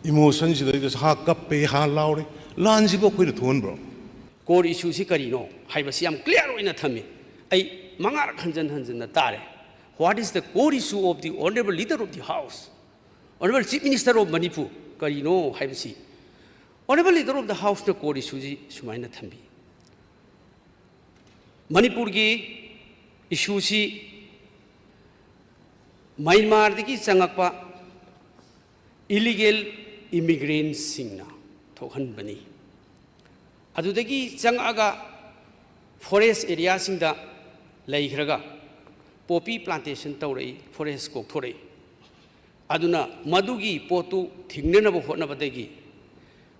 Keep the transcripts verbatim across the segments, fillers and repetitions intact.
ꯏꯃꯣꯁꯟꯁꯤꯗꯩꯗ ꯍꯥ ꯀꯞꯄꯦ, ꯍꯥ ꯂꯥꯎꯔꯦ꯫ ꯂꯥꯟꯁꯤꯕꯨ ꯑꯩꯈꯣꯏꯅ ꯊꯣꯛꯍꯟꯕ꯭ꯔꯣ? Core issue ꯁꯤ ꯀꯔꯤꯅꯣ ꯍꯥꯏꯕꯁꯤ ꯌꯥꯝ clear ꯑꯣꯏꯅ ꯊꯝꯃꯤ꯫ ꯑꯩ ꯃꯉꯥꯔꯛ ꯍꯟꯖꯟ ꯍꯟꯖꯟꯅ ꯇꯥꯔꯦ꯫ What is the core issue of the honorable leader of the house? Honorable Chief Minister of Manipur, ꯀꯔꯤꯅꯣ ꯍꯥꯏꯕꯁꯤ꯫ Honorable leader of the house ꯅ core issue ꯁꯤ ꯁꯨꯃꯥꯏꯅ ꯊꯝꯕꯤ꯫ ꯃꯅꯤꯄꯨꯔꯒꯤ issue ꯁꯤ ꯃ꯭ꯌꯥꯟꯃꯥꯔꯗꯒꯤ ꯆꯪꯉꯛꯄ illegal immigrant ꯁꯤꯡꯅ ꯊꯣꯛꯍꯟꯕꯅꯤ꯫ ꯑꯗꯨꯗꯒꯤ ꯆꯪꯉꯛꯑꯒ forest area ꯁꯤꯡꯗ ꯂꯩꯈ꯭ꯔꯒ poppy plantation ꯇꯧꯔꯛꯏ, forest ꯀꯣꯛꯊꯣꯔꯛꯏ꯫ ꯑꯗꯨꯅ ꯃꯗꯨꯒꯤ ꯄꯣꯠꯇꯨ ꯊꯤꯡꯅꯅꯕ ꯍꯣꯠꯅꯕꯗꯒꯤ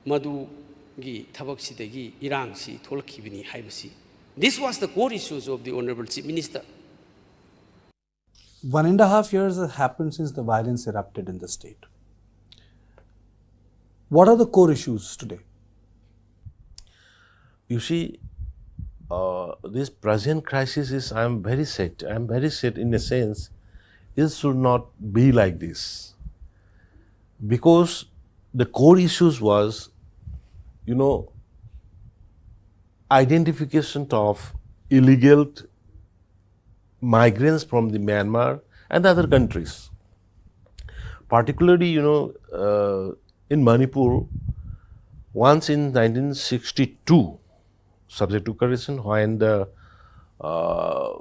ꯃꯗꯨꯒꯤ ꯊꯕꯛꯁꯤꯗꯒꯤ ꯏꯔꯥꯡꯁꯤ ꯊꯣꯛꯂꯛꯈꯤꯕꯅꯤ ꯍꯥꯏꯕꯁꯤ, this was the core issues of the honorable Chief Minister. One and a half years has happened since the violence erupted in the state. What are the core issues today? You see, uh, this present crisis is, I'm very sad. I'm very sad in a sense. It should not be like this. Because the core issues was, you know, identification of illegal migrants from the Myanmar and other countries. Particularly, you know, uh, in Manipur, once in nineteen sixty-two, subject to correction, when the uh,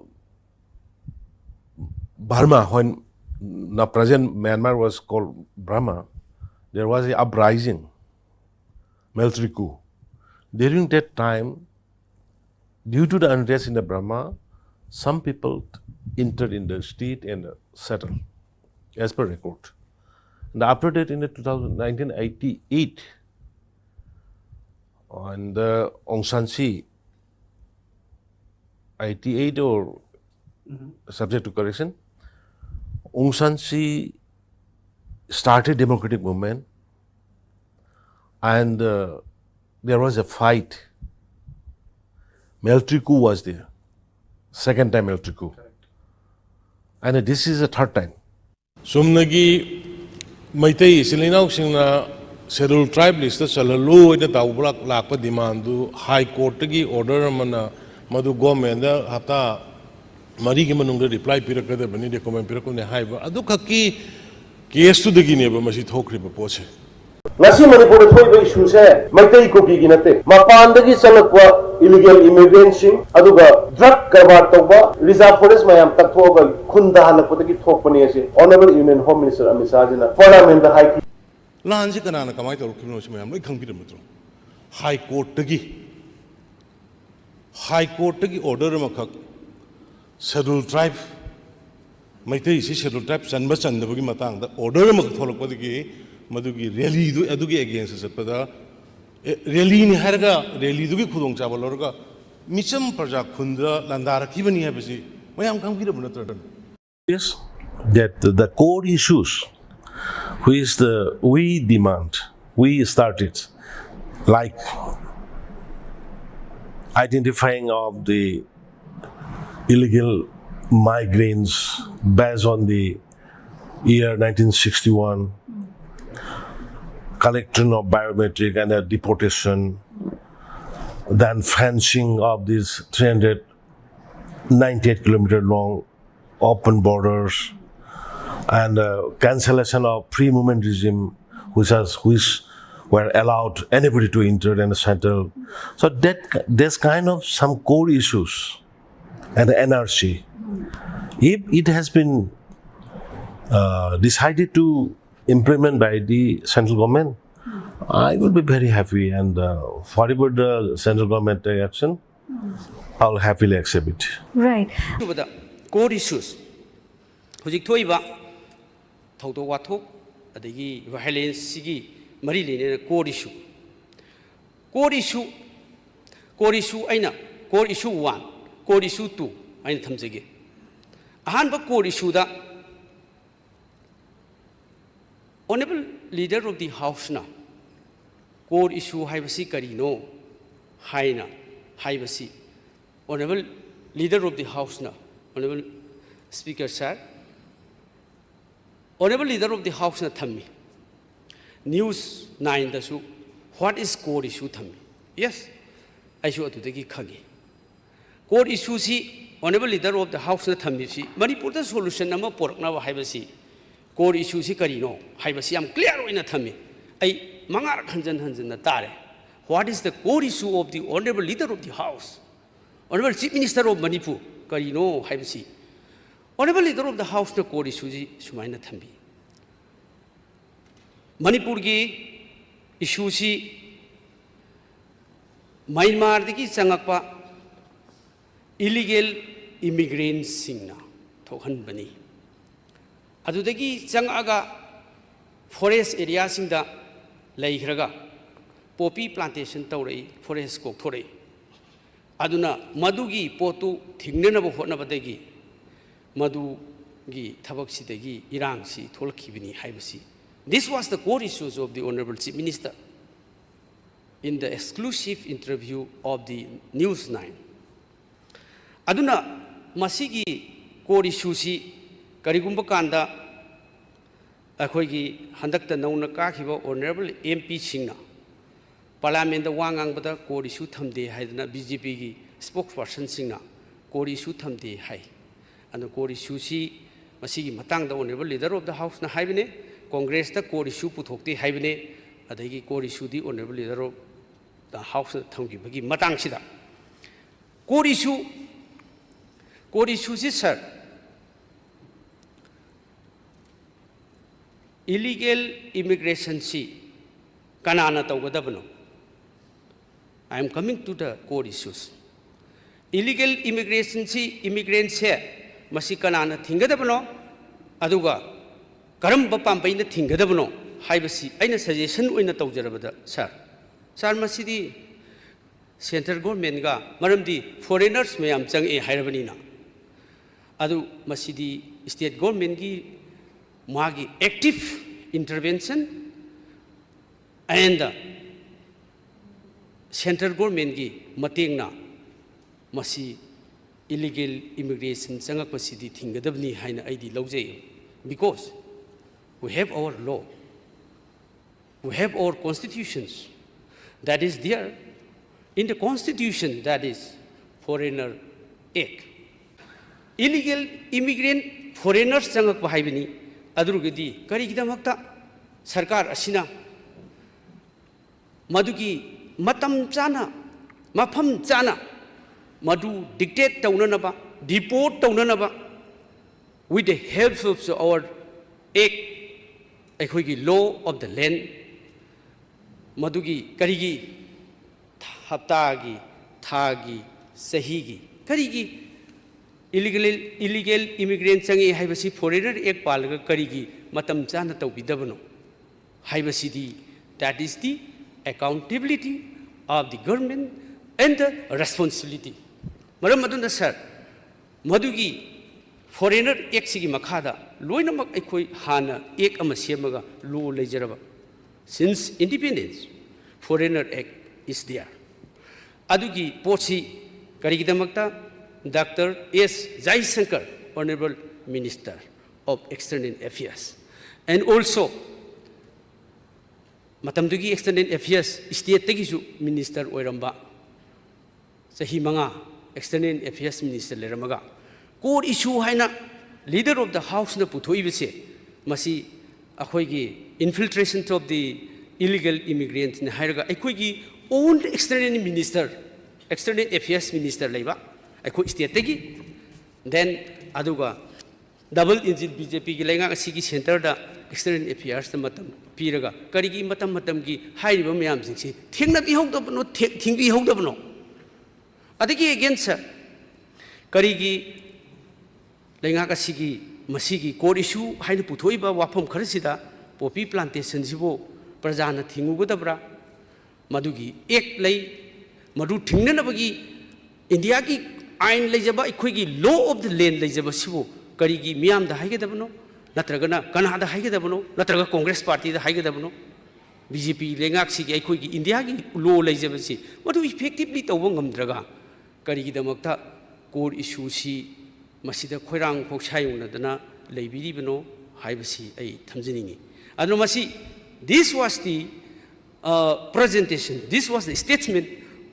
Burma, when the present Myanmar was called Burma, there was an uprising, military coup. During that time, due to the unrest in the Burma, some people entered in the state and settled, as per record. And after that, in the two thousand, nineteen eighty-eight, on the Aung San Suu, eighty-eight or subject to correction, Aung San Suu started democratic movement, and uh, there was a fight. Military coup was there, second time military coup, and this is the third time. ꯆꯨꯝꯅꯒꯤ ꯃꯩꯇꯩ ꯏꯆꯤꯜ ꯏꯅꯥꯎꯁꯤꯡꯅ Scheduled Tribe list ꯆꯜꯍꯜꯂꯨ ꯍꯥꯏꯅ ꯇꯧꯕ ꯂꯥꯛ-, ꯂꯥꯛꯄ demandꯗꯨ High Courtꯇꯒꯤ order ꯑꯃꯅ ꯃꯗꯨ governmentꯗ ꯍꯞꯇꯥ ꯃꯔꯤꯒꯤ ꯃꯅꯨꯡꯗ reply ꯄꯤꯔꯛꯀꯗꯕꯅꯤ, recommend ꯄꯤꯔꯛꯀꯅꯤ ꯍꯥꯏꯕ ꯑꯗꯨꯈꯛꯀꯤ caseꯇꯨꯗꯒꯤꯅꯦꯕ ꯃꯁꯤ ꯊꯣꯛꯈ꯭ꯔꯤꯕ ꯄꯣꯠꯁꯦ꯫ ꯉꯁꯤ ꯃꯅꯤꯄꯨꯔꯗ ꯊꯣꯛꯏꯕ issueꯁꯦ ꯃꯩꯇꯩ ꯀꯨꯀꯤꯒꯤ ꯅꯠꯇꯦ, ꯃꯄꯥꯟꯗꯒꯤ ꯆꯪꯂꯛꯄ illegal immigrantꯁꯤꯡ, ꯑꯗꯨꯒ drug ꯀꯔꯕꯥꯔ ꯇꯧꯕ, reserve forest ꯃꯌꯥꯝ ꯇꯛꯊꯣꯛꯑꯒ ꯈꯨꯟꯗ ꯍꯜꯂꯛꯄꯗꯒꯤ ꯊꯣꯛꯄꯅꯤ ꯑꯁꯤ Honourable Union Home Minister Amit ꯁꯥꯍꯖꯤꯅ parliamentꯗ ꯍꯥꯏꯈꯤ꯫ ꯂꯥꯟꯁꯤ ꯀꯅꯥꯅ ꯀꯃꯥꯏꯅ ꯇꯧꯔꯛꯈꯤꯕꯅꯣ ꯁꯤ ꯃꯌꯥꯝ ꯂꯣꯏ ꯈꯪꯕꯤꯔꯕ ꯅꯠꯇ꯭ꯔꯣ? High Courtꯇꯒꯤ, High Courtꯇꯒꯤ order ꯑꯃꯈꯛ Scheduled Tribe, ꯃꯩꯇꯩꯁꯤ Scheduled Tribe ꯆꯟꯕ ꯆꯟꯗꯕꯒꯤ ꯃꯇꯥꯡꯗ order ꯑꯃꯈꯛ ꯊꯣꯛꯂꯛꯄꯗꯒꯤ ꯃꯗꯨꯒꯤ rallyꯗꯨ, ꯑꯗꯨꯒꯤ againstꯇ ꯆꯠꯄꯗ, ꯑꯦ, rallyꯅꯤ ꯍꯥꯏꯔꯒ rallyꯗꯨꯒꯤ ꯈꯨꯗꯣꯡꯆꯥꯕ ꯂꯧꯔꯒ ꯃꯤꯆꯝ ꯄ꯭ꯔꯖꯥ ꯈꯨꯟꯗ ꯂꯥꯟꯗꯥꯔꯛꯈꯤꯕꯅꯤ ꯍꯥꯏꯕꯁꯤ ꯃꯌꯥꯝ ꯈꯪꯕꯤꯔꯕ ꯅꯠꯇ꯭ꯔꯣ? Is that the core issues which the we demand, we started, like identifying of the illegal migrants based on the year nineteen sixty-one, collection of biometric and a deportation, then fencing of these three hundred ninety-eight kilometer long open borders, and uh, cancellation of free movement regime, which has which were allowed anybody to enter and settle. So that this kind of some core issues and N R C, if it has been uh, decided to implement by the central government, I will be very happy, and uh, whatever the central government take action, I'll happily accept it. Right. ꯑꯗꯨꯕꯗ core issues, ꯍꯧꯖꯤꯛ ꯊꯣꯛꯏꯕ ꯊꯧꯗꯣꯛ ꯋꯥꯊꯣꯛ ꯑꯗꯒꯤ violenceꯁꯤꯒꯤ ꯃꯔꯤ ꯂꯩꯅꯅ core issue, core issue, core issue ꯑꯩꯅ core issue one, core issue two ꯍꯥꯏꯅ ꯊꯝꯖꯒꯦ꯫ ꯑꯍꯥꯟꯕ core issueꯗ Honourable Leader of the Houseꯅ core issue ꯍꯥꯏꯕꯁꯤ ꯀꯔꯤꯅꯣ ꯍꯥꯏꯅ ꯍꯥꯏꯕꯁꯤ, Honourable Leader of the Houseꯅ, Honourable Speaker Sir, Honourable Leader of the Houseꯅ ꯊꯝꯃꯤ, News Nineꯗꯁꯨ "What is core issue?" ꯊꯝꯃꯤ꯫ Yes, ꯑꯩꯁꯨ ꯑꯗꯨꯗꯒꯤ ꯈꯪꯉꯤ꯫ Core issueꯁꯤ Honourable Leader of the Houseꯅ ꯊꯝꯃꯤꯁꯤ ꯃꯅꯤꯄꯨꯔꯗ solution ꯑꯃ ꯄꯨꯔꯛꯅꯕ ꯍꯥꯏꯕꯁꯤ core issueꯁꯤ ꯀꯔꯤꯅꯣ ꯍꯥꯏꯕꯁꯤ ꯌꯥꯝ clear ꯑꯣꯏꯅ ꯊꯝꯃꯤ꯫ ꯑꯩ ꯃꯉꯥꯔꯛ ꯍꯟꯖꯟ ꯍꯟꯖꯟꯅ ꯇꯥꯔꯦ꯫ "What is the core issue of the Honourable Leader of the House? Honourable Chief Minister of Manipur?" ꯀꯔꯤꯅꯣ ꯍꯥꯏꯕꯁꯤ Honourable Leader of the Houseꯅ core issueꯁꯤ ꯁꯨꯃꯥꯏꯅ ꯊꯝꯕꯤ꯫ ꯃꯅꯤꯄꯨꯔꯒꯤ issueꯁꯤ ꯃ꯭ꯌꯥꯟꯃꯥꯔꯗꯒꯤ ꯆꯪꯉꯛꯄ illegal immigrantꯁꯤꯡꯅ ꯊꯣꯛꯍꯟꯕꯅꯤ꯫ ꯑꯗꯨꯗꯒꯤ ꯆꯪꯉꯛꯑꯒ forest areaꯁꯤꯡꯗ ꯂꯩꯈ꯭ꯔꯒ poppy plantation ꯇꯧꯔꯛꯏ, forest ꯀꯣꯛꯊꯣꯔꯛꯏ꯫ ꯑꯗꯨꯅ ꯃꯗꯨꯒꯤ ꯄꯣꯠꯇꯨ ꯊꯤꯡꯅꯅꯕ ꯍꯣꯠꯅꯕꯗꯒꯤ ꯃꯗꯨꯒꯤ ꯊꯕꯛꯁꯤꯗꯒꯤ ꯏꯔꯥꯡꯁꯤ ꯊꯣꯛꯂꯛꯈꯤꯕꯅꯤ ꯍꯥꯏꯕꯁꯤ, this was the core issues of the Honourable Chief Minister in the exclusive interview of the News Nine. ꯑꯗꯨꯅ ꯃꯁꯤꯒꯤ core issueꯁꯤ ꯀꯔꯤꯒꯨꯝꯕ ꯀꯥꯟꯗ ꯑꯩꯈꯣꯏꯒꯤ ꯍꯟꯗꯛꯇ ꯅꯧꯅ ꯀꯥꯈꯤꯕ Honourable MPꯁꯤꯡꯅ Parliamentꯇ ꯋꯥ ꯉꯥꯡꯕꯗ core issue ꯊꯝꯗꯦ ꯍꯥꯏꯗꯅ BJPꯒꯤ spokespersonꯁꯤꯡꯅ core issue ꯊꯝꯗꯦ ꯍꯥꯏ꯫ ꯑꯗꯨꯅ core issueꯁꯤ ꯃꯁꯤꯒꯤ ꯃꯇꯥꯡꯗ Honourable Leader of the Houseꯅ ꯍꯥꯏꯕꯅꯦ, Congressꯇ core issue ꯄꯨꯊꯣꯛꯇꯦ ꯍꯥꯏꯕꯅꯦ, ꯑꯗꯒꯤ core issueꯗꯤ Honourable Leader of the Houseꯅ ꯊꯝꯈꯤꯕꯒꯤ ꯃꯇꯥꯡꯁꯤꯗ core issue, core issueꯁꯤ sir, illegal immigrationꯁꯤ ꯀꯅꯥꯅ ꯇꯧꯒꯗꯕꯅꯣ? I am coming to the core issues. Illegal immigrationꯁꯤ, immigrantꯁꯦ ꯃꯁꯤ ꯀꯅꯥꯅ ꯊꯤꯡꯒꯗꯕꯅꯣ? ꯑꯗꯨꯒ ꯀꯔꯝꯕ ꯄꯥꯝꯕꯩꯅ ꯊꯤꯡꯒꯗꯕꯅꯣ ꯍꯥꯏꯕꯁꯤ ꯑꯩꯅ suggestion ꯑꯣꯏꯅ ꯇꯧꯖꯔꯕꯗ sir, sir, ꯃꯁꯤꯗꯤ central governmentꯒ, ꯃꯔꯝꯗꯤ foreigners ꯃꯌꯥꯝ ꯆꯪꯉꯛꯑꯦ ꯍꯥꯏꯔꯕꯅꯤꯅ, ꯑꯗꯨ ꯃꯁꯤꯗꯤ state governmentꯀꯤ ꯃꯥꯒꯤ active intervention and central governmentꯀꯤ ꯃꯇꯦꯡꯅ ꯃꯁꯤ illegal immigration ꯆꯪꯉꯛꯄꯁꯤꯗꯤ ꯊꯤꯡꯒꯗꯕꯅꯤ ꯍꯥꯏꯅ ꯑꯩꯗꯤ ꯂꯧꯖꯩ꯫ Because We have our law. We have our constitutions. That is there in the constitution, that is Foreigner Act. Illegal immigrant, foreigners ꯆꯪꯉꯛꯄ ꯍꯥꯏꯕꯅꯤ꯫ ꯑꯗꯨꯒꯗꯤ ꯀꯔꯤꯒꯤꯗꯃꯛꯇ ꯁꯔꯀꯥꯔ ꯑꯁꯤꯅ ꯃꯗꯨꯒꯤ ꯃꯇꯝ ꯆꯥꯅ, ꯃꯐꯝ ꯆꯥꯅ ꯃꯗꯨ dictate ꯇꯧꯅꯅꯕ, deport ꯇꯧꯅꯅꯕ, with the help of our act, ꯑꯩꯈꯣꯏꯒꯤ law of the land, ꯃꯗꯨꯒꯤ ꯀꯔꯤꯒꯤ ꯍꯞꯇꯥꯒꯤ, ꯊꯥꯒꯤ, ꯆꯍꯤꯒꯤ, ꯀꯔꯤꯒꯤ illegal, illegal immigrant ꯆꯪꯉꯛꯏ ꯍꯥꯏꯕꯁꯤ Foreigner Act ꯄꯥꯜꯂꯒ ꯀꯔꯤꯒꯤ ꯃꯇꯝ ꯆꯥꯅ ꯇꯧꯕꯤꯗꯕꯅꯣ ꯍꯥꯏꯕꯁꯤꯗꯤ, that is the accountability of the government and the responsibility. ꯃꯔꯝ ꯑꯗꯨꯅ ꯁꯥꯔ, ꯃꯗꯨꯒꯤ Foreigner Act ꯁꯤꯒꯤ ꯃꯈꯥꯗ ꯂꯣꯏꯅꯃꯛ ꯑꯩꯈꯣꯏ ꯍꯥꯟꯅ act ꯑꯃ ꯁꯦꯝꯃꯒ law ꯂꯩꯖꯔꯕ, since independence, Foreigner Act is there. ꯑꯗꯨꯒꯤ ꯄꯣꯠꯁꯤ ꯀꯔꯤꯒꯤꯗꯃꯛꯇ Doctor S Jaishankar, Honorable Minister of External Affairs, and also ꯃꯇꯝꯗꯨꯒꯤ External Affairs, stateꯇꯒꯤꯁꯨ minister ꯑꯣꯏꯔꯝꯕ, ꯆꯍꯤ ꯃꯉꯥ External Affairs Minister ꯂꯩꯔꯝꯃꯒ, core issue ꯍꯥꯏꯅ Leader of the Houseꯅ ꯄꯨꯊꯣꯛꯏꯕꯁꯦ, ꯃꯁꯤ ꯑꯩꯈꯣꯏꯒꯤ infiltration of the illegal immigrantꯅ ꯍꯥꯏꯔꯒ, ꯑꯩꯈꯣꯏꯒꯤ own External Minister, External Affairs Minister ꯂꯩꯕ ꯑꯩꯈꯣꯏ stateꯇꯒꯤ, then ꯑꯗꯨꯒ double engine BJPꯒꯤ ꯂꯩꯉꯥꯛ ꯑꯁꯤꯒꯤ centreꯗ External Affairsꯇ ꯃꯇꯝ ꯄꯤꯔꯒ, ꯀꯔꯤꯒꯤ ꯃꯇꯝ ꯃꯇꯝꯒꯤ ꯍꯥꯏꯔꯤꯕ ꯃꯌꯥꯝꯁꯤꯡꯁꯤ ꯊꯦꯡꯅꯕꯤꯍꯧꯗꯕꯅꯣ, ꯊꯦ-, ꯊꯤꯡꯕꯤꯍꯧꯗꯕꯅꯣ? ꯑꯗꯒꯤ again ꯁꯥꯔ, ꯀꯔꯤꯒꯤ ꯂꯩꯉꯥꯛ ꯑꯁꯤꯒꯤ ꯃꯁꯤꯒꯤ core issue ꯍꯥꯏꯅ ꯄꯨꯊꯣꯛꯏꯕ ꯋꯥꯐꯝ ꯈꯔꯁꯤꯗ poppy plantationꯁꯤꯕꯨ ꯄ꯭ꯔꯖꯥꯅ ꯊꯤꯡꯉꯨꯒꯗꯕ꯭ꯔꯥ? ꯃꯗꯨꯒꯤ act ꯂꯩ, ꯃꯗꯨ ꯊꯤꯡꯅꯅꯕꯒꯤ ꯏꯟꯗꯤꯌꯥꯒꯤ ꯑꯥꯏꯟ ꯂꯩꯖꯕ, ꯑꯩꯈꯣꯏꯒꯤ law of the land ꯂꯩꯖꯕꯁꯤꯕꯨ ꯀꯔꯤꯒꯤ ꯃꯤꯌꯥꯝꯗ ꯍꯥꯏꯒꯗꯕꯅꯣ? ꯅꯠꯇ꯭ꯔꯒꯅ ꯀꯅꯥꯗ ꯍꯥꯏꯒꯗꯕꯅꯣ? ꯅꯠꯇ꯭ꯔꯒ Congress Partyꯗ ꯍꯥꯏꯒꯗꯕꯅꯣ? BJP ꯂꯩꯉꯥꯛꯁꯤꯒꯤ, ꯑꯩꯈꯣꯏꯒꯤ ꯏꯟꯗꯤꯌꯥꯒꯤ law ꯂꯩꯖꯕꯁꯤ ꯃꯗꯨ effectively ꯇꯧꯕ ꯉꯝꯗ꯭ꯔꯒ, ꯀꯔꯤꯒꯤꯗꯃꯛꯇ core issueꯁꯤ ꯃꯁꯤꯗ ꯈꯣꯏꯔꯥꯡ ꯈꯣꯛꯁꯥꯏ ꯌꯧꯅꯗꯅ ꯂꯩꯕꯤꯔꯤꯕꯅꯣ ꯍꯥꯏꯕꯁꯤ ꯑꯩ ꯊꯝꯖꯅꯤꯡꯏ꯫ ꯑꯗꯨꯅ ꯃꯁꯤ, this was the, uh, presentation, this was the statement,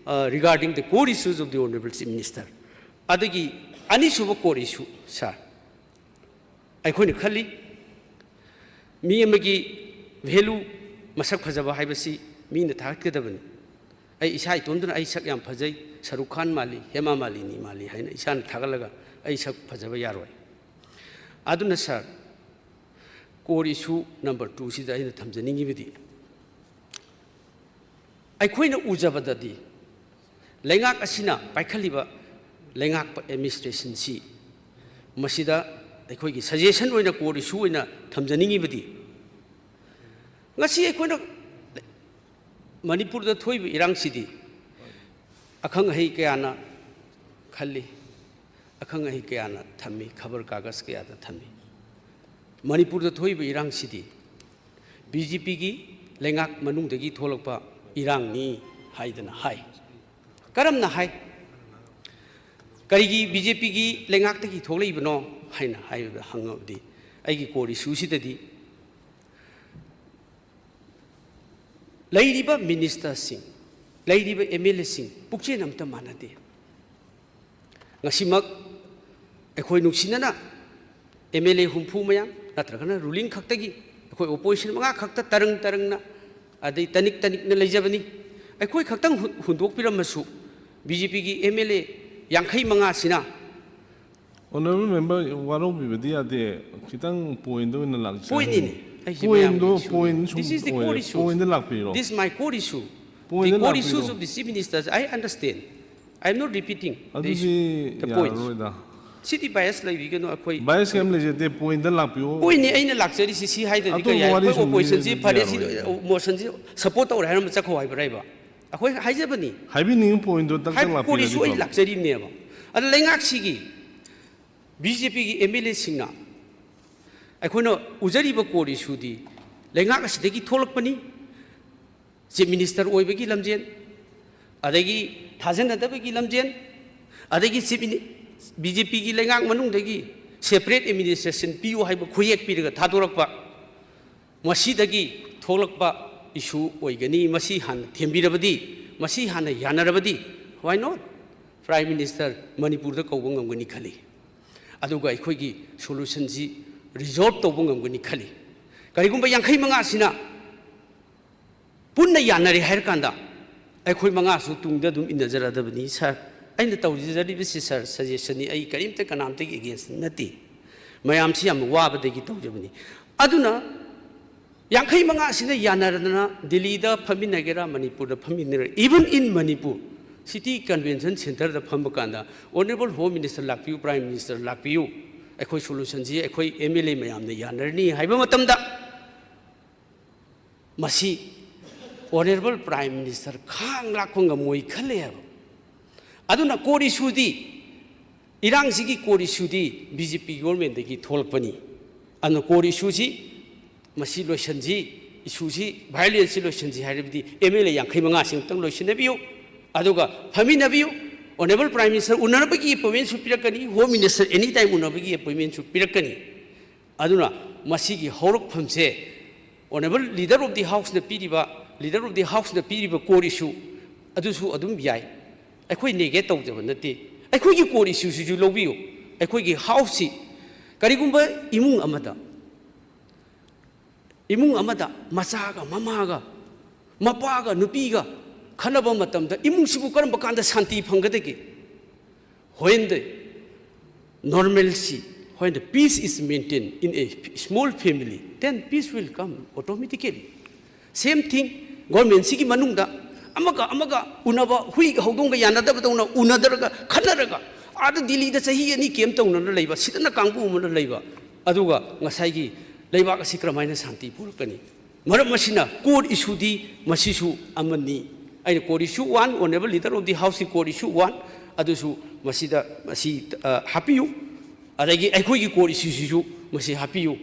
uh, regarding the core issues of the Honorable Chief Minister꯫ ꯑꯗꯒꯤ ꯑꯅꯤꯁꯨꯕ core issue, sir, ꯑꯩꯈꯣꯏꯅ ꯈꯜꯂꯤ, ꯃꯤ ꯑꯃꯒꯤ value, ꯃꯁꯛ ꯐꯖꯕ ꯍꯥꯏꯕꯁꯤ ꯃꯤꯅ ꯊꯥꯒꯠꯀꯗꯕꯅꯤ꯫ ꯑꯩ ꯏꯁꯥ ꯏꯇꯣꯝꯇꯅ ꯑꯩ ꯁꯛ ꯌꯥꯝ ꯐꯖꯩ, ꯁꯔꯨꯛ ꯈꯥꯟ ꯃꯥꯜꯂꯤ, ꯍꯦꯃꯥ ꯃꯥꯂꯤꯅꯤ ꯃꯥꯜꯂꯤ ꯍꯥꯏꯅ ꯏꯁꯥꯅ ꯊꯥꯒꯠꯂꯒ ꯑꯩ ꯁꯛ ꯐꯖꯕ ꯌꯥꯔꯣꯏ꯫ ꯑꯗꯨꯅ sir, core issue number two ꯁꯤꯗ ꯑꯩꯅ ꯊꯝꯖꯅꯤꯡꯉꯤꯕꯗꯤ, ꯑꯩꯈꯣꯏꯅ ꯎꯖꯕꯗꯗꯤ ꯂꯩꯉꯥꯛ ꯑꯁꯤꯅ ꯄꯥꯏꯈꯠꯂꯤꯕ ꯂꯩꯉꯥꯛꯄ administrationꯁꯤ, ꯃꯁꯤꯗ ꯑꯩꯈꯣꯏꯒꯤ suggestion ꯑꯣꯏꯅ core issue ꯑꯣꯏꯅ ꯊꯝꯖꯅꯤꯡꯉꯤꯕꯗꯤ, ꯉꯁꯤ ꯑꯩꯈꯣꯏꯅ ꯃꯅꯤꯄꯨꯔꯗ ꯊꯣꯛꯏꯕ ꯏꯔꯥꯡꯁꯤꯗꯤ ꯑꯈꯪ ꯑꯍꯩ ꯀꯌꯥꯅ ꯈꯜꯂꯤ, ꯑꯈꯪ ꯑꯍꯩ ꯀꯌꯥꯅ ꯊꯝꯃꯤ, ꯈꯕꯔ ꯀꯥꯒꯖ ꯀꯌꯥꯗ ꯊꯝꯃꯤ꯫ ꯃꯅꯤꯄꯨꯔꯗ ꯊꯣꯛꯏꯕ ꯏꯔꯥꯡꯁꯤꯗꯤ BJPꯒꯤ ꯂꯩꯉꯥꯛ ꯃꯅꯨꯡꯗꯒꯤ ꯊꯣꯛꯂꯛꯄ ꯏꯔꯥꯡꯅꯤ ꯍꯥꯏꯗꯅ ꯍꯥꯏ꯫ ꯀꯔꯝꯅ ꯍꯥꯏ? ꯀꯔꯤꯒꯤ BJPꯒꯤ ꯂꯩꯉꯥꯛꯇꯒꯤ ꯊꯣꯛꯂꯛꯏꯕꯅꯣ ꯍꯥꯏꯅ ꯍꯥꯏꯕꯗ, ꯍꯪꯉꯕꯗꯤ, ꯑꯩꯒꯤ core issueꯁꯤꯗꯗꯤ ꯂꯩꯔꯤꯕ ministerꯁꯤꯡ, ꯂꯩꯔꯤꯕ MLAꯁꯤꯡ ꯄꯨꯛꯆꯦꯜ ꯑꯝꯇ ꯃꯥꯟꯅꯗꯦ꯫ ꯉꯁꯤꯃꯛ ꯑꯩꯈꯣꯏ ꯅꯨꯡꯁꯤꯅꯅ MLA ꯍꯨꯝꯐꯨ ꯃꯌꯥꯝ, ꯅꯠꯇ꯭ꯔꯒꯅ ruling ꯈꯛꯇꯒꯤ, ꯑꯩꯈꯣꯏ opposition ꯃꯉꯥ ꯈꯛꯇ ꯇꯔꯪ ꯇꯔꯪꯅ, ꯑꯗꯩ ꯇꯅꯤꯛ ꯇꯅꯤꯛꯅ ꯂꯩꯖꯕꯅꯤ꯫ ꯑꯩꯈꯣꯏ ꯈꯛꯇꯪ ꯍꯨ-, ꯍꯨꯟꯗꯣꯛꯄꯤꯔꯝꯃꯁꯨ, BJPꯒꯤ MLA ꯌꯥꯡꯈꯩ ꯃꯉꯥꯁꯤꯅ Honorable member, ꯋꯥꯔꯧꯕꯤꯕꯗꯤ ꯌꯥꯗꯦ꯫ ꯈꯤꯇꯪ pointꯗ ꯑꯣꯏꯅ ꯂꯥꯛꯆꯔꯅꯤ꯫ Pointꯅꯤꯅꯦ꯫ ꯑꯩꯁꯤ ꯃꯌꯥꯝꯒꯤ pointꯗꯣ issue꯫ Point ꯁꯨꯝ This is the ꯑꯣꯏ-, core issue꯫ Pointꯗ ꯂꯥꯛꯄꯤꯔꯣ꯫ This is my core issue꯫ Pointꯗ ꯂꯥꯛꯄꯤꯔꯣ꯫ The core issues of the Chief Ministers, I understand. I am not repeating the issue, ꯑꯗꯨꯗꯤ the points꯫ ꯌꯥꯔꯔꯣꯏꯗ꯫ ꯁꯤꯗꯤ bias ꯂꯩꯕꯤꯒꯅꯨ ꯑꯩꯈꯣꯏ꯫ Bias ꯀꯩꯝ ꯂꯩꯖꯗꯦ, pointꯗ ꯂꯥꯛꯄꯤꯌꯣ꯫ Pointꯅꯤ ꯑꯩꯅ ꯂꯥꯛꯆꯔꯤꯁꯤ, ꯁꯤ ꯍꯥꯏꯗ꯭ꯔꯗꯤ ꯑꯇꯣꯞꯄ ꯀꯔꯤ ꯍꯥꯏ? ꯋꯥꯔꯤ ꯑꯩꯈꯣꯏ ꯁꯨꯝ oppositionꯁꯤ ꯂꯤꯔꯗꯤ ꯐꯔꯦ, ꯁꯤ ꯌꯥꯔꯣꯏꯗ꯫ Motionꯁꯤ support ꯇꯧꯔꯦ ꯍꯥꯏꯔꯝꯕ ꯆꯠꯈꯣ ꯍꯥꯏꯕ꯭ꯔꯥ ꯍꯥꯏꯕ? ꯑꯩꯈꯣꯏ ꯍꯥꯏꯖꯕꯅꯤ꯫ ꯍꯥꯏꯕꯤꯅꯤꯡꯉꯤ pointꯗꯣ ꯇꯛ ꯇꯛ ꯍꯥꯏ-, ꯂꯥꯛꯄꯤꯔꯗꯤ core issueꯁꯨ ꯑꯩ ꯐꯕ꯫ ꯂꯥꯛꯆꯔꯤꯕꯅꯦꯕ꯫ ꯑꯗ ꯂꯩꯉꯥꯛꯁꯤꯒꯤ BJPꯒꯤ MLAꯁꯤꯡꯅ ꯑꯩꯈꯣꯏꯅ ꯎꯖꯔꯤꯕ core issueꯗꯤ ꯂꯩꯉꯥꯛ ꯑꯁꯤꯗꯒꯤ ꯊꯣꯛꯂꯛꯄꯅꯤ꯫ Chief Minister ꯑꯣꯏꯕꯒꯤ ꯂꯝꯖꯦꯟ, ꯑꯗꯒꯤ ꯊꯥꯖꯅꯗꯕꯒꯤ ꯂꯝꯖꯦꯟ, ꯑꯗꯒꯤ Chief Mini-, BJPꯒꯤ ꯂꯩꯉꯥꯛ ꯃꯅꯨꯡꯗꯒꯤ separate administration ꯄꯤꯌꯨ ꯍꯥꯏꯕ ꯈꯨꯌꯦꯛ ꯄꯤꯔꯒ ꯊꯥꯗꯣꯔꯛꯄ, ꯃꯁꯤꯗꯒꯤ ꯊꯣꯛꯂꯛꯄ issue ꯑꯣꯏꯒꯅꯤ꯫ ꯃꯁꯤ ꯍꯥꯟꯅ ꯊꯦꯝꯕꯤꯔꯕꯗꯤ, ꯃꯁꯤ ꯍꯥꯟꯅ ꯌꯥꯅꯔꯕꯗꯤ, why not? Prime Minister ꯃꯅꯤꯄꯨꯔꯗ ꯀꯧꯕ ꯉꯝꯒꯅꯤ ꯈꯜꯂꯤ꯫ ꯑꯗꯨꯒ ꯑꯩꯈꯣꯏꯒꯤ solutionꯁꯤ resolve ꯇꯧꯕ ꯉꯝꯒꯅꯤ ꯈꯜꯂꯤ꯫ ꯀꯔꯤꯒꯨꯝꯕ ꯌꯥꯡꯈꯩ ꯃꯉꯥꯁꯤꯅ ꯄꯨꯟꯅ ꯌꯥꯅꯔꯦ ꯍꯥꯏꯔꯀꯥꯟꯗ ꯑꯩꯈꯣꯏ ꯃꯉꯥꯁꯨ ꯇꯨꯡꯗ ꯑꯗꯨꯝ ꯏꯟꯅꯖꯔꯗꯕꯅꯤ꯫ Sir, ꯑꯩꯅ ꯇꯧꯖꯔꯤꯕꯁꯤ, sir, suggestionꯅꯤ꯫ ꯑꯩ ꯀꯔꯤꯝꯇ ꯀꯅꯥꯝꯇꯒꯤ against ꯅꯠꯇꯦ꯫ ꯃꯌꯥꯝꯁꯤ ꯌꯥꯝꯅ ꯋꯥꯕꯗꯒꯤ ꯇꯧꯖꯕꯅꯤ꯫ ꯑꯗꯨꯅ ꯌꯥꯡꯈꯩ ꯃꯉꯥꯁꯤꯅ ꯌꯥꯅꯔꯗꯅ ꯗꯤꯜꯂꯤꯗ ꯐꯝꯃꯤꯟꯅꯒꯦꯔꯥ, ꯃꯅꯤꯄꯨꯔꯗ ꯐꯝꯃꯤꯟꯅꯒꯦꯔꯥ, even in Manipur, city convention centreꯗ ꯐꯝꯕ ꯀꯥꯟꯗ, Honourable Home Minister ꯂꯥꯛꯄꯤꯌꯨ, Prime Minister ꯂꯥꯛꯄꯤꯌꯨ, ꯑꯩꯈꯣꯏ solutionꯁꯤ ꯑꯩꯈꯣꯏ MLA ꯃꯌꯥꯝꯅ ꯌꯥꯅꯔꯅꯤ ꯍꯥꯏꯕ ꯃꯇꯝꯗ, ꯃꯁꯤ Honourable Prime Minister ꯈꯥꯡ ꯂꯥꯛꯄ ꯉꯝꯃꯣꯏ ꯈꯜꯂꯦ ꯍꯥꯏꯕ꯫ ꯑꯗꯨꯅ core issueꯗꯤ, ꯏꯔꯥꯡꯁꯤꯒꯤ core issueꯗꯤ BJP governmentꯗꯒꯤ ꯊꯣꯛꯂꯛꯄꯅꯤ꯫ ꯑꯗꯨꯅ core issueꯁꯤ ꯃꯁꯤ ꯂꯣꯏꯁꯤꯟꯁꯤ, issueꯁꯤ, violenceꯁꯤ ꯂꯣꯏꯁꯤꯟꯁꯤ ꯍꯥꯏꯔꯕꯗꯤ MLA ꯌꯥꯡꯈꯩ ꯃꯉꯥꯁꯤ ꯑꯃꯨꯛꯇꯪ ꯂꯣꯏꯁꯤꯟꯅꯕꯤꯌꯨ, ꯑꯗꯨꯒ ꯐꯝꯃꯤꯟꯅꯕꯤꯌꯨ꯫ Honourable Prime Minister ꯎꯅꯅꯕꯒꯤ appointmentꯁꯨ ꯄꯤꯔꯛꯀꯅꯤ, Home Minister anytime ꯎꯅꯕꯒꯤ appointmentꯁꯨ ꯄꯤꯔꯛꯀꯅꯤ꯫ ꯑꯗꯨꯅ ꯃꯁꯤꯒꯤ ꯍꯧꯔꯛꯐꯝꯁꯦ Honourable Leader of the Houseꯅ ꯄꯤꯔꯤꯕ, Leader of the Houseꯅ ꯄꯤꯔꯤꯕ core issue ꯑꯗꯨꯁꯨ ꯑꯗꯨꯝ ꯌꯥꯏ꯫ ꯑꯩꯈꯣꯏ negate ꯇꯧꯖꯕ ꯅꯠꯇꯦ꯫ ꯑꯩꯈꯣꯏꯒꯤ core issueꯁꯤꯁꯨ ꯂꯧꯕꯤꯌꯨ꯫ ꯑꯩꯈꯣꯏꯒꯤ Houseꯁꯤ, ꯀꯔꯤꯒꯨꯝꯕ ꯏꯃꯨꯡ ꯑꯃꯗ, ꯏꯃꯨꯡ ꯑꯃꯗ ꯃꯆꯥꯒ ꯃꯃꯥꯒ ꯃꯄꯥꯒ ꯅꯨꯄꯤꯒ ꯈꯠꯅꯕ ꯃꯇꯝꯗ ꯏꯃꯨꯡꯁꯤꯕꯨ ꯀꯔꯝꯕ ꯀꯥꯟꯗ ꯁꯥꯟꯇꯤ ꯐꯪꯒꯗꯒꯦ? When the normalcy, when the peace is maintained in a small family, then peace will come automatically. Same thing, governmentꯁꯤꯒꯤ ꯃꯅꯨꯡꯗ ꯑꯃꯒ ꯑꯃꯒ ꯎꯅꯕ, ꯍꯨꯏꯒ ꯍꯧꯗꯣꯡꯒ ꯌꯥꯅꯗꯕꯗꯧꯅ ꯎꯅꯗꯔꯒ ꯈꯠꯅꯔꯒ, ꯑꯥꯗ ꯗꯤꯜꯂꯤꯗ ꯆꯍꯤ ꯑꯅꯤ camp ꯇꯧꯅꯅ ꯂꯩꯕ, ꯁꯤꯗꯅ ꯀꯥꯡꯕꯨ ꯑꯃꯅ ꯂꯩꯕ, ꯑꯗꯨꯒ ꯉꯁꯥꯏꯒꯤ ꯂꯩꯕꯥꯛ ꯑꯁꯤ ꯀꯔꯝꯍꯥꯏꯅ ꯁꯥꯟꯇꯤ ꯄꯨꯔꯛꯀꯅꯤ? ꯃꯔꯝ ꯑꯁꯤꯅ core issueꯗꯤ ꯃꯁꯤꯁꯨ ꯑꯃꯅꯤ꯫ ꯑꯩꯅ core issue one, Honourable Leader of the Houseꯀꯤ core issue one, ꯑꯗꯨꯁꯨ ꯃꯁꯤꯗ, ꯃꯁꯤ, ꯑ, ꯍꯥꯞꯄꯤꯌꯨ꯫ ꯑꯗꯒꯤ ꯑꯩꯈꯣꯏꯒꯤ core issueꯁꯤꯁꯨ ꯃꯁꯤ ꯍꯥꯞꯄꯤꯌꯨ꯫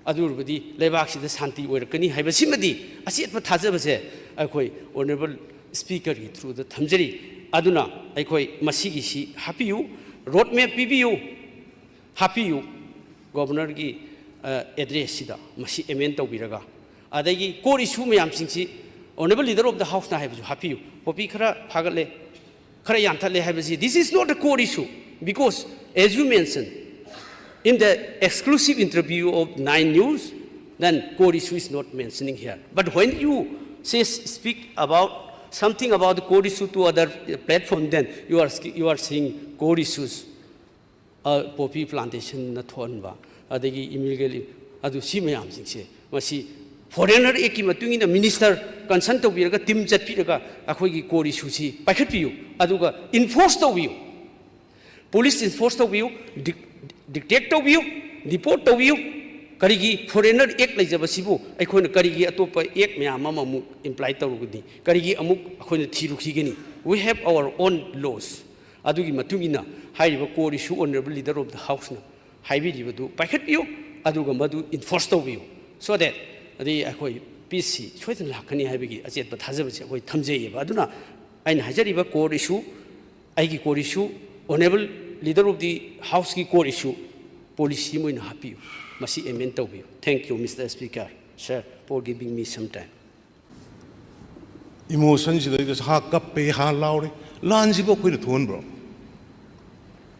ꯑꯗꯨ ꯑꯣꯏꯔꯕꯗꯤ ꯂꯩꯕꯥꯛꯁꯤꯗ ꯁꯥꯟꯇꯤ ꯑꯣꯏꯔꯛꯀꯅꯤ ꯍꯥꯏꯕꯁꯤꯃꯗꯤ ꯑꯆꯦꯠꯄ ꯊꯥꯖꯕꯁꯦ ꯑꯩꯈꯣꯏ Honourable Speakerꯒꯤ throughꯗ ꯊꯝꯖꯔꯤ꯫ ꯑꯗꯨꯅ ꯑꯩꯈꯣꯏ ꯃꯁꯤꯒꯤꯁꯤ ꯍꯥꯞꯄꯤꯌꯨ, road map ꯄꯤꯕꯤꯌꯨ꯫ ꯍꯥꯞꯄꯤꯌꯨ꯫ ꯒꯣꯕꯔꯅꯔꯒꯤ ꯑꯦꯗ꯭ꯔꯦꯁꯁꯤꯗ ꯃꯁꯤ ꯑꯦꯃꯦꯟ ꯇꯧꯕꯤꯔꯒ, ꯑꯗꯒꯤ core issue ꯃꯌꯥꯝꯁꯤꯡꯁꯤ Honourable Leader of the Houseꯅ ꯍꯥꯏꯕꯁꯨ ꯍꯥꯞꯄꯤꯌꯨ꯫ ꯄꯣꯄꯤ ꯈꯔ ꯐꯥꯒꯠꯂꯦ, ꯈꯔ ꯌꯥꯟꯊꯠꯂꯦ ꯍꯥꯏꯕꯁꯤ, this is not a core issue, because as you mentioned in the exclusive interview of Nine News, then core issue is not mentioning here. But when you say, speak about something about the core issue to other platform, then you are, you are saying core issues. Poppy plantationꯅ ꯊꯣꯛꯍꯟꯕ, ꯑꯗꯒꯤ ꯏꯃꯤꯜꯒꯦꯂꯤ, ꯑꯗꯨ ꯁꯤ ꯃꯌꯥꯝꯁꯤꯡꯁꯦ, ꯃꯁꯤ Foreigner Actꯀꯤ ꯃꯇꯨꯡ ꯏꯟꯅ minister consult ꯇꯧꯕꯤꯔꯒ, team ꯆꯠꯄꯤꯔꯒ ꯑꯩꯈꯣꯏꯒꯤ core issueꯁꯤ ꯄꯥꯏꯈꯠꯄꯤꯌꯨ, ꯑꯗꯨꯒ enforce ꯇꯧꯕꯤꯌꯨ꯫ Police enforce ꯇꯧꯕꯤꯌꯨ, dic-, dictate ꯇꯧꯕꯤꯌꯨ, deport ꯇꯧꯕꯤꯌꯨ꯫ ꯀꯔꯤꯒꯤ Foreigner Act ꯂꯩꯖꯕꯁꯤꯕꯨ ꯑꯩꯈꯣꯏꯅ ꯀꯔꯤꯒꯤ ꯑꯇꯣꯞꯄ act ꯃꯌꯥꯝ ꯑꯃ ꯑꯃꯨꯛ imply ꯇꯧꯔꯨꯒꯅꯤ? ꯀꯔꯤꯒꯤ ꯑꯃꯨꯛ ꯑꯩꯈꯣꯏꯅ ꯊꯤꯔꯨꯈꯤꯒꯅꯤ? We have our own laws꯫ ꯑꯗꯨꯒꯤ ꯃꯇꯨꯡ ꯏꯟꯅ ꯍꯥꯏꯔꯤꯕ core issue Honourable Leader of the Houseꯅ ꯍꯥꯏꯕꯤꯔꯤꯕꯗꯨ ꯄꯥꯏꯈꯠꯄꯤꯌꯨ, ꯑꯗꯨꯒ ꯃꯗꯨ enforce ꯇꯧꯕꯤꯌꯨ, so that ꯑꯗꯩ ꯑꯩꯈꯣꯏ peaceꯁꯤ ꯁꯣꯏꯗꯅ ꯂꯥꯛꯀꯅꯤ ꯍꯥꯏꯕꯒꯤ ꯑꯆꯦꯠꯄ ꯊꯥꯖꯕꯁꯤ ꯑꯩꯈꯣꯏ ꯊꯝꯖꯩꯌꯦꯕ꯫ ꯑꯗꯨꯅ ꯑꯩꯅ ꯍꯥꯏꯖꯔꯤꯕ core issue, ꯑꯩꯒꯤ core issue, Honourable Leader of the Houseꯀꯤ core issue, policy ꯑꯃ ꯑꯣꯏꯅ ꯍꯥꯞꯄꯤꯌꯨ, ꯃꯁꯤ amend ꯇꯧꯕꯤꯌꯨ꯫ Thank you, Mister Speaker, sir, for giving me some time. Emotionꯁꯤꯗꯩꯗ ꯍꯥ ꯀꯞꯄꯦ, ꯍꯥ ꯂꯥꯎꯔꯦ꯫ ꯂꯥꯟꯁꯤꯕꯨ ꯑꯩꯈꯣꯏꯅ ꯊꯣꯛꯍꯟꯕ꯭ꯔꯣ?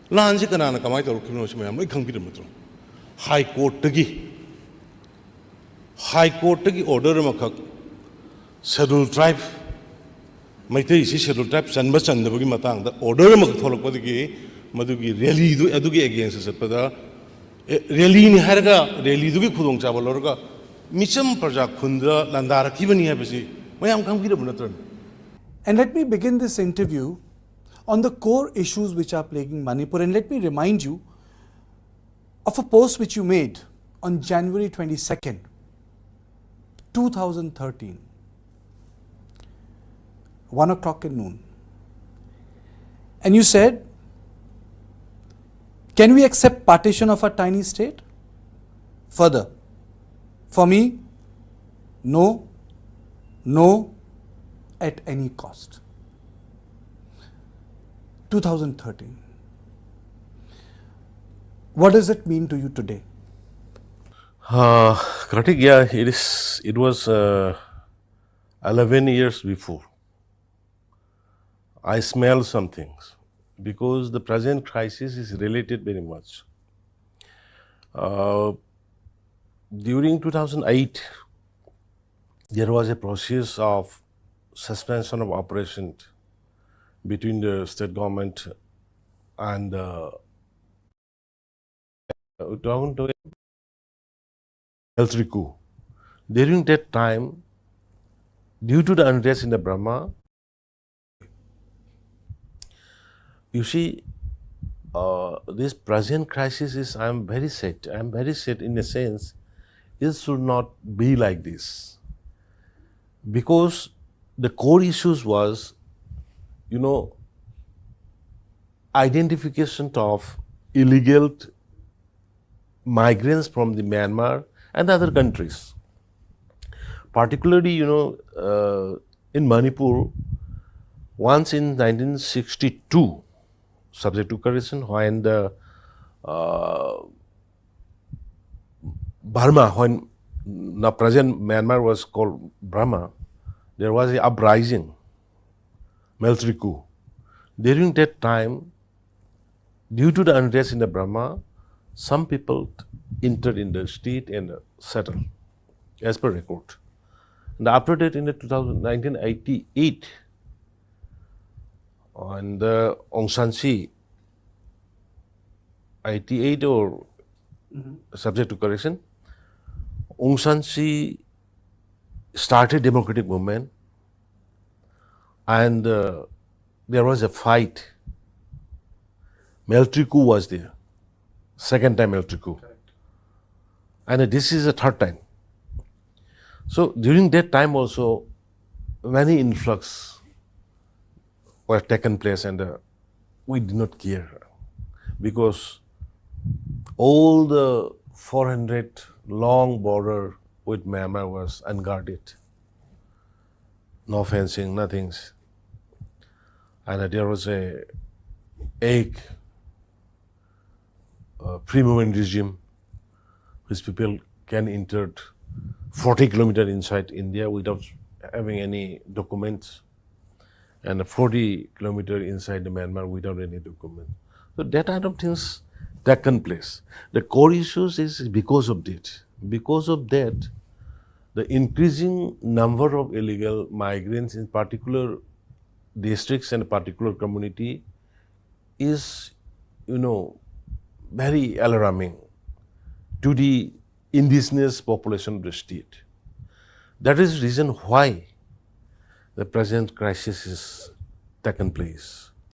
ꯂꯥꯟꯁꯤ ꯀꯅꯥꯅ ꯀꯃꯥꯏꯅ ꯇꯧꯔꯛꯈꯤꯕꯅꯣ ꯁꯤ ꯃꯌꯥꯝ ꯂꯣꯏ ꯈꯪꯕꯤꯔꯕ ꯅꯠꯇ꯭ꯔꯣ? High Courtꯇꯒꯤ, High Courtꯇꯒꯤ order ꯑꯃꯈꯛ Scheduled Tribe, ꯃꯩꯇꯩꯁꯤ Scheduled Tribe ꯆꯟꯕ ꯆꯟꯗꯕꯒꯤ ꯃꯇꯥꯡꯗ order ꯑꯃꯈꯛ ꯊꯣꯛꯂꯛꯄꯗꯒꯤ ꯃꯗꯨꯒꯤ rallyꯗꯨ, ꯑꯗꯨꯒꯤ against ꯆꯠꯄꯗ, ꯑꯦ, rallyꯅꯤ ꯍꯥꯏꯔꯒ rallyꯗꯨꯒꯤ ꯈꯨꯗꯣꯡꯆꯥꯕ ꯂꯧꯔꯒ ꯃꯤꯆꯝ ꯄ꯭ꯔꯖꯥ ꯈꯨꯟꯗ ꯂꯥꯟꯗꯥꯔꯛꯈꯤꯕꯅꯤ ꯍꯥꯏꯕꯁꯤ ꯃꯌꯥꯝ ꯈꯪꯕꯤꯔꯕ ꯅꯠꯇ꯭ꯔꯅꯦ? And let me begin this interview on the core issues which are plaguing Manipur. And let me remind you of a post which you made on January twenty-second, two thousand thirteen, one o'clock in noon. And you said, "Can we accept partition of our tiny state?" Further, for me, no, no, at any cost. Two thousand thirteen. What does it mean to you today? Uh, Kartik, yeah, it is. It was uh, eleven years before. I smell some things because the present crisis is related very much. Uh, during two thousand eight, there was a process of suspension of operation between the state government and the uh, down to military coup. During that time, due to the unrest in the Burma, you see, uh, this present crisis is, I'm very sad. I'm very sad in a sense, it should not be like this. Because the core issues was, you know, identification of illegal migrants from the Myanmar and other countries. Particularly, you know, uh, in Manipur, once in nineteen sixty-two, subject to correction, when the uh, Burma, when the present Myanmar was called Burma, there was an uprising, military coup. During that time, due to the unrest in the Burma, some people entered in the state and settled, as per record. And after that, in the two thousand, nineteen eighty-eight, on the Aung San Suu, eighty-eight or subject to correction, Aung San Suu started democratic movement, and uh, there was a fight. Military coup was there, second time military coup, and this is the third time. So during that time also, many influx were taken place, and uh, we did not care because all the four hundred long border with Myanmar was unguarded. No fencing, nothing. And uh, there was a ache, uh, free movement regime, which people can enter forty kilometer inside India without having any documents, and forty kilometer inside the Myanmar without any document. So that kind of things taken place. The core issues is because of that. Because of that, the increasing number of illegal migrants in particular districts and particular community is, you know, very alarming to the indigenous population of the state. That is the reason why the present crisis is taken place.